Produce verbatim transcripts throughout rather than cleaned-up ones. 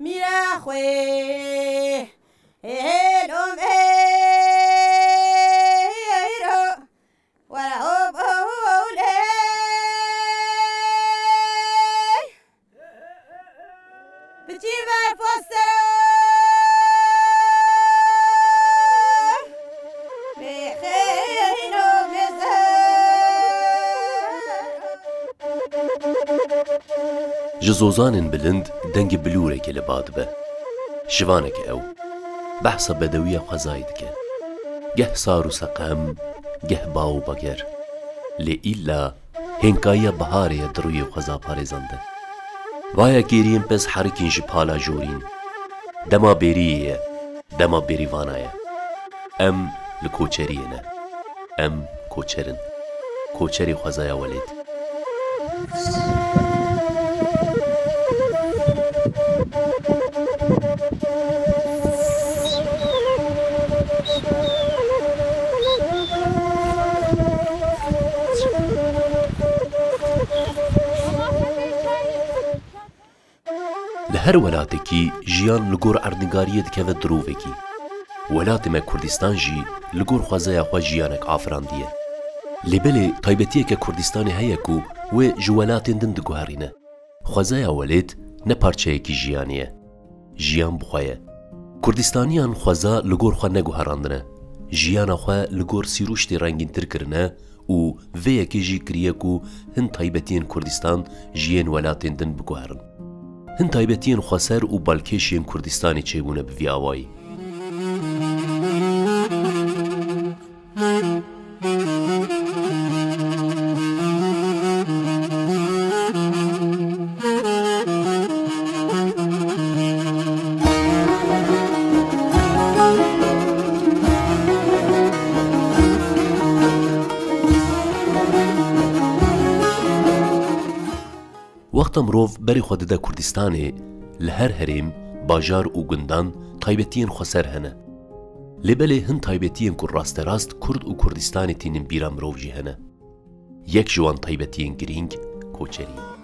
Mîra xwe hêlom ey ro were hop hole. Biçî ver fosero bêxeyno bêzer. Ji zozanên bilind dengê bilûrekê li ba dibe. Şivanek ew. Behsa bedewiya xwezayê dike. Geh sar û seqem, geh ba û bager. Lê îlla hênkayiya biharê ye di rûyê xweza parêzan de. Vaya kêriyên pez herikîn ji pala jorîn. Dema bêriyê ye, dema bêrîvana ye. Em li koçeriyê ne. Em koçer in. Koçerê xwezaya welêt. Li her welatekî jiyan li gor erdnigariyê dikeve dirovekî. Welatê me Kurdistan jî li gor xwezaya xwe jiyanek afirandiye. Lê belê taybetiyeke Kurdistanê heye ku wê ji welatên din diguherîne. Xwezaya welêt ne parçeyekî jiyanê ye. Jiyan bi xwe ye. Kurdistaniyan xweza li gor xwe neguherandine. Jiyana xwe li gor sîruştê rengîntir kirine û vê yekê jî kiriye ku hin taybetiyên Kurdistan ji yên welatên din biguherin. Hin taybetiyên xweser û balkêş yên Kurdistanê çêbûne bi vî awayî. Wexta mirov berê xwe dide Kurdistanê, li her herêm, bajar û gundan taybetiyên xweser hene. Lê belê hin taybetiyên ku rasterast Kurd û Kurdistanê tînin bîra mirov jî hene. Yek ji wan taybetiyên girîng koçerî ye.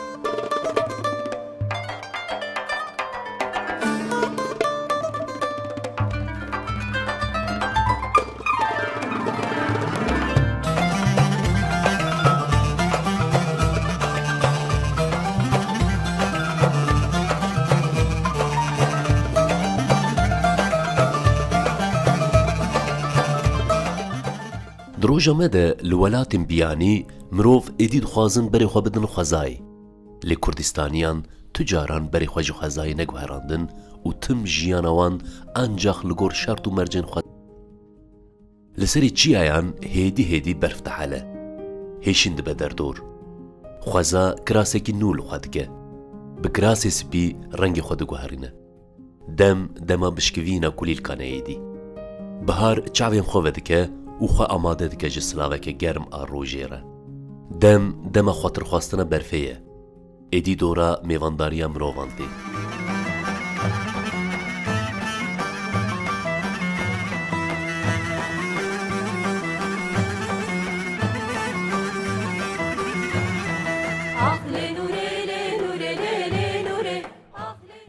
Di roja me de li welatên biyanî mirov êdî dixwazin berê xwe bidin xwezayê. Lê Kurdistaniyan tu caran berê xwe ji xwezayê neguherandin û tim jiyana wan ancax li gor şert û mercên xwe. Li serê çiyayan hêdî hêdî berf dihele. Hêşîn dibe derdor. Xweza kirasekî nû li xwe dike. Bi kirasê spî rengê xwe diguherîne. Dem dema bişkivîna kulîlkan e êdî. Bihar çavên xwe vedike û xwe amade dike ji silaveke germ a rojê re. Dem dema xwetirxwastina berfê ye. Êdî dora mêvandariya mirovan tê.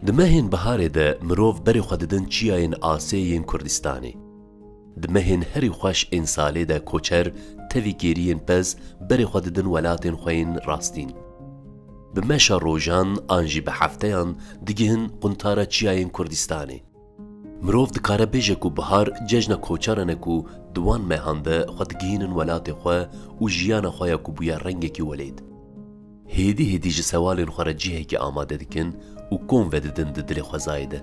Di mehên biharê de mirov berê xwe didin çiyayên asê yên Kurdistanê. Di mehên herî xweş ên salê de koçer tevî kêriyên pez berê xwe didin welatên xwe yên rastîn. Bi meşa rojan an jî bi hefteyan digihin quntara çiyayên Kurdistanê. Mirov dikare bêje ku bihar cejna koçeran e ku di wan mehan de xwe digihînin welatê xwe û jiyana xwe ya ku bûye rengekî welêt. Hêdî hêdî ji sewalên xwe re cihekî amade dikin û kom vedidin di dilê xwezayê de.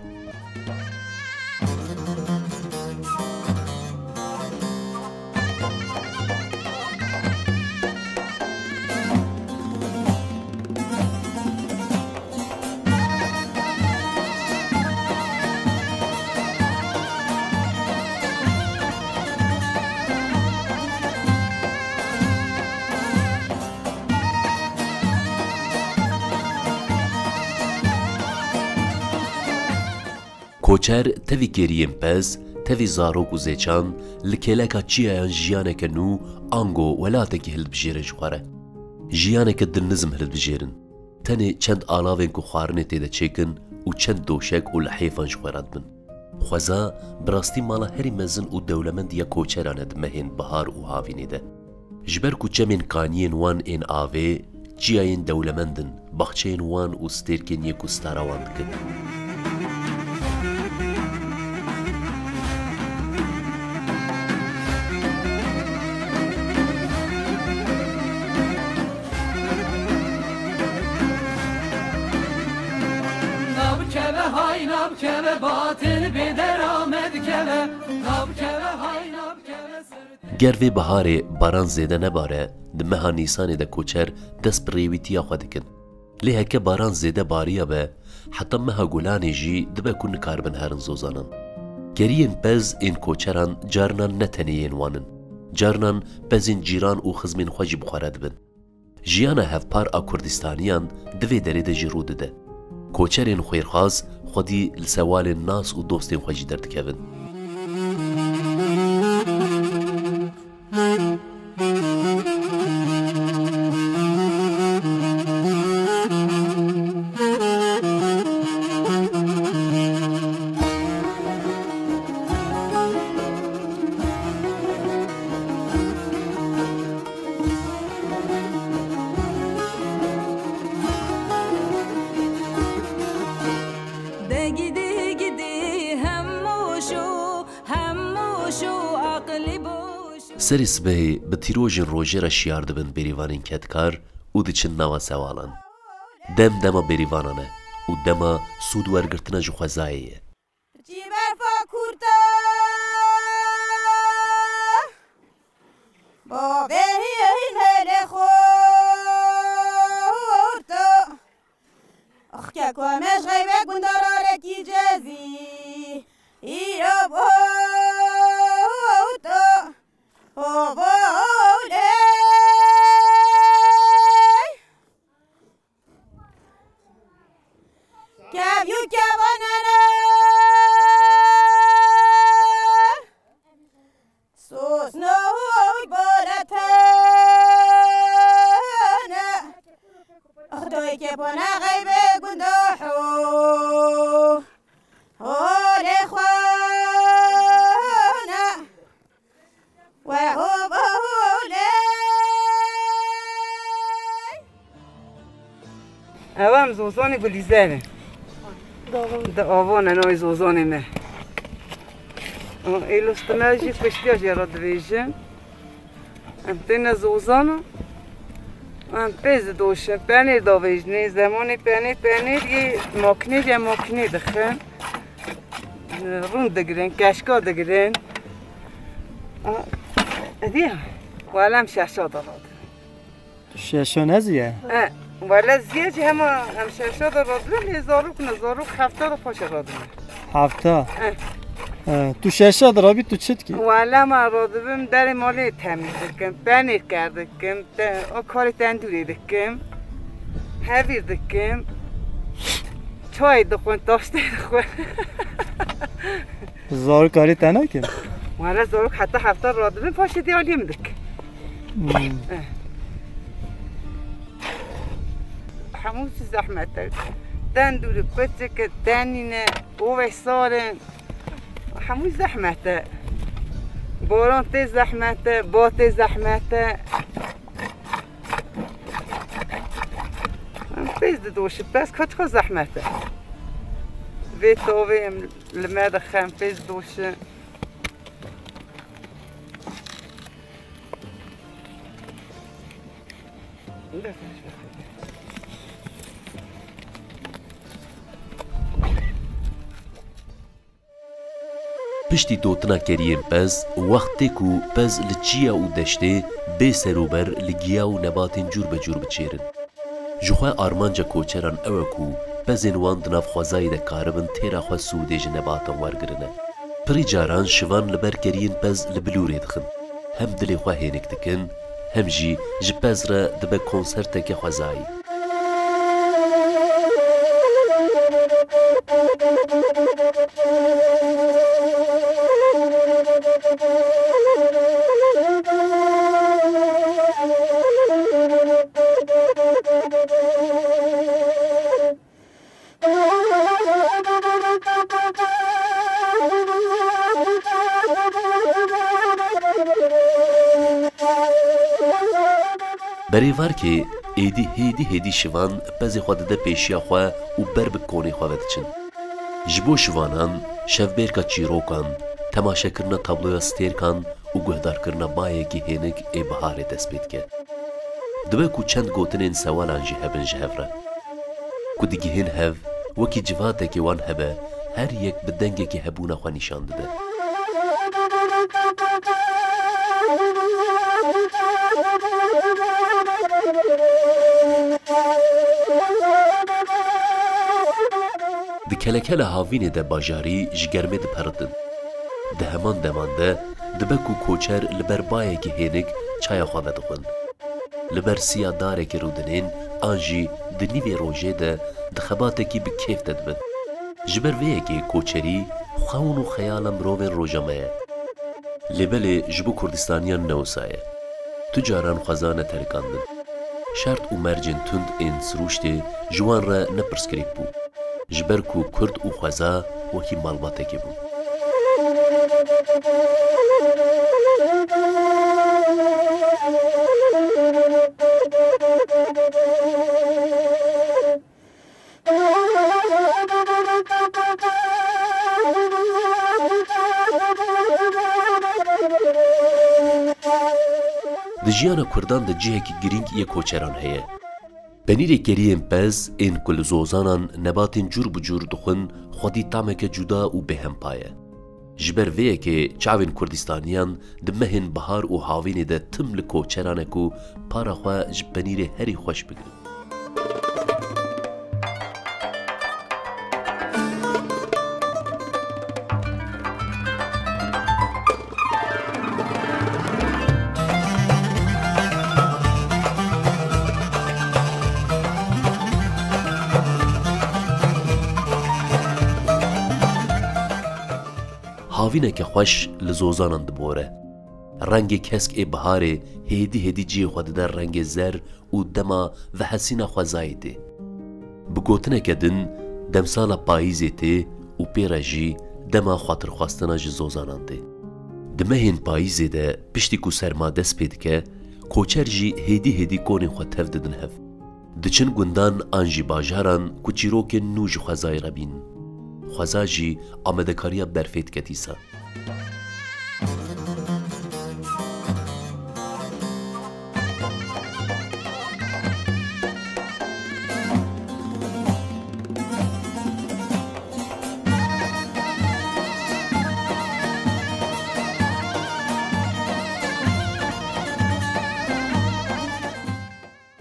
Koçer tevî kêriyên pez, tevî zarok û zêçan li kêleka çiyayan jiyaneke nû ango welatekî hildibijêre ji xwe re. Jiyaneke dilnizm hildibijêrin. Tenê çend alavên ku xwarinê tê de çêkin, û çend doşek û lihêfan ji xwe re dibin. Xweza bi rastî mala herî mezin û dewlemend ya koçeran e di mehên bihar û havînê de. Ji ber ku çemên kaniyên wan ên avê, çiyayên dewlemend in, baxçeyên wan û stêrkên yê ku stara wan dikin. Nabikeve hay nabikeve, batil bê dera me dikeve. Nabikeve hay nabikeve, ser Ger vê biharê baran zêde nebare, di meha Nîsanê de koçer dest bi rêwîtiya xwe dikin. Lê heke baran zêde bariyabe, heta meha Gulanê jî dibe ku nikaribin herin zozanan. Keriyên pez ên koçeran carinan ne tenê yên wan in. Carinan pezên cîran û xizmên xwe jî bi xwe re dibin. Jiyana hevpar a Kurdistaniyan di vê derê de jî rû dide. Koçerên xwêrxwaz xwedî li sewalên nas û dostên xwe jî derdikevin. Degî degî dî hemû şû, hemû şû aqilî boş. Serê sibehê bi tîrojên rojê re şiyar dibin bêrîvanên kedkar û diçin nava sewalan. Dem dema bêrîvanan e û dema sûd wergirtina ji xwezayê ye. Çî berfa kûrta bavê hîn hêlê xorta. Axke ku em ji xeybe gundara rekî cezî îro bota. Ho bo lê. Kev û kevanane. Sosno û boletene. Axdoy kepana xeybe gundoho. Holê xwana. We ho bo holê. Ew em zozanê Gulîzer in. Di avan e navê zozanê me. Êlo stime jî kuştiya jê re dibêjin. Em têne zozana. Em pêz didoşin. Penêr davêjinê. Zemanê penêr, penêr yê makînê, yê makînê dixin. Rûn digirin, keşka digirin. Ê diya. Wele em şeşa de radin. Tu şeşo ne ziye? E, wele ziye jî hema em şeşa de radibin, lê zarok ne, zarok hefta de paşê radibin. Hefta? E. E, tu şeşa de rabî tu çi dikî? Wele ma radibim derê malê temîz dikim, penêr ker dikim, te, o karê tendûrê dikim, hevîr dikim, çay dixwin, taştê dixwin. Zarok karê te nakin? Wele zarok heta hefta radibin, paşê dê aliyê min dik. Hmm. Eh. Hemû jî zehmet e. Tendûrî, piçik e, tenîn e, ovê sar e. Hemû zehmet e. Boran tê zehmet e, ba tê zehmet e. Em pêz didoşin, pez ka çiqa zehmet e. Vê tovê em li me dixin, pêz didoşin. Piştî dotina keriyên pez, wext tê ku pez li çiya û deştê bê serûber li giya û nebatên cûr be cûr biçêrin. Ji xwe armanca koçeran ew e ku pezên wan di nav xwezayê de karibin têra xwe sûdê ji nebatan wergirine. Pirî caran şivan li ber keriyên pez li bilûrê dixin. Hem dilê xwe hênik dikin, hem jî ji pez re dibe konserteke xwezayî. Berêvarkê êdî hêdî hêdî şivan pezê xwe dide pêşiya xwe û ber bi konê xwe ve diçin. Ji bo şivanan, şevbêrka çîrokan, temaşekirina tabloya stêrkan û guhdarkirina bayekî hênik ê biharê dest pê dike. Dibe ku çend gotinên sewalan jî hebin ji hev re. Ku digihên hev, wekî civatekê wan hebe, her yek bi dengekî hebûna xwe nîşan dide. Di kelekela havînê de bajarî ji germê diperitin. Di heman deman de dibe ku koçer li ber bayekî hênik çaya xwe vedixwin. Li ber siya darekî rûdinên an jî di nîvê rojê de di xebatekî bi kêf de dibin. Ji ber vê yekê koçerî xewn û xeyala mirovên roja me ye. Lê belê ji bo Kurdistaniyan ne wisa ye. Tu caran xweza neterikandin. Şert û mercên tund ên sirûştê ji wan re ne pirsgirêk bû. Ji ber ku Kurd û xweza wekî malbatekê bûn. Di jiyana Kurdan de cihekî girîng yê koçeran heye. Penîrê keriyên pez ên ku li zozanan nebatên cûr bi cûr dixwin, xwedî tameke cuda û bêhempa ye. Ji ber vê yekê çavên Kurdistaniyan di mehên bihar û havînê de tim li koçeran e ku para xwe ji penîrê herî xweş bigirin. Havîneke xweş li zozanan dibore. Rengê kesk ê biharê hêdî hêdî cihê xwe dide rengê zer û dema vehesîna xwezayê tê. Bi gotineke din, demsala payîzê tê û pê re jî dema xatirxwestina ji zozanan tê. Di mehên payîzê de piştî ku serma dest pê dike, koçer jî hêdî hêdî konên xwe tev didin hev. Diçin gundan an jî bajaran ku çîrokên nû ji xwezayê re bînin. Xweza jî amadekariya berfê dike dîsa.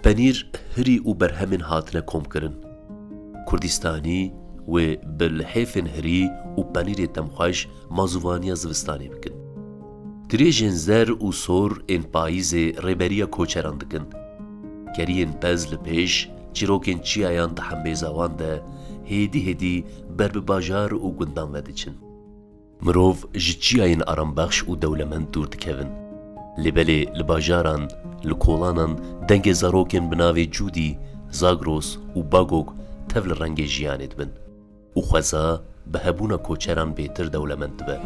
Penîr, hirî û berhemên hatine komkirin. Kurdistanî wê bi lihêfên hirî û penîrê demxweş mazûvaniya zivistanê bikin. Dirêjên zer û sor ên payîzê rêberiya koçeran dikin. Keriyên pez li pêş, çîrokên çiyayan di hembêza wan de hêdî hêdî ber bi bajar û gundan ve diçin. Mirov ji çiyayên arambexş û dewlemend dûr dikevin. Lê belê li bajaran, li kolanan dengê zarokên bi navê Cûdî, Zagros û Bagok tev li rengê jiyanê dibin. Û xweza bi hebûna koçeran bêtir dewlemend dibe.